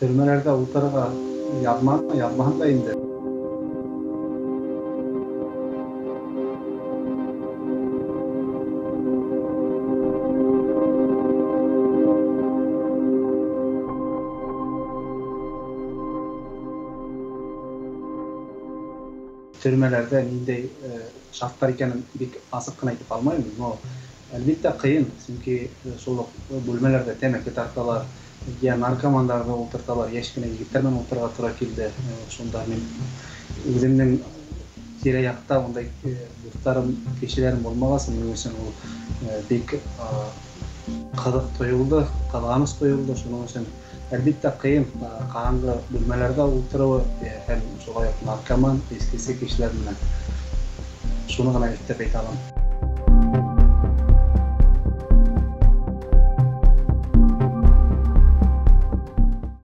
Төрмәләрдә утырырга язмаһын да инде. Төрмәләрдә нинди шартлар икәнен бик асык кына әйтеп алмыйм, но әлбиттә кыен, чөнки шул ук бүлмәләрдә тәмәке тарталар, я наркоманнарны утырталар, яшь кенә егетләр белән утырырга тура килде. Шунда мин үземнең тирә-якта ундай дусларым, кешеләрем булмагасын, минем өчен ул бик кызык тоелды, кызганыч тоелды. Шуның өчен әлбиттә кыен караңгы бүлмәләрдә утыруы һәм шулай ук наркоман, эчкече кешеләр белән. Шуны гына өстәп әйтә алам.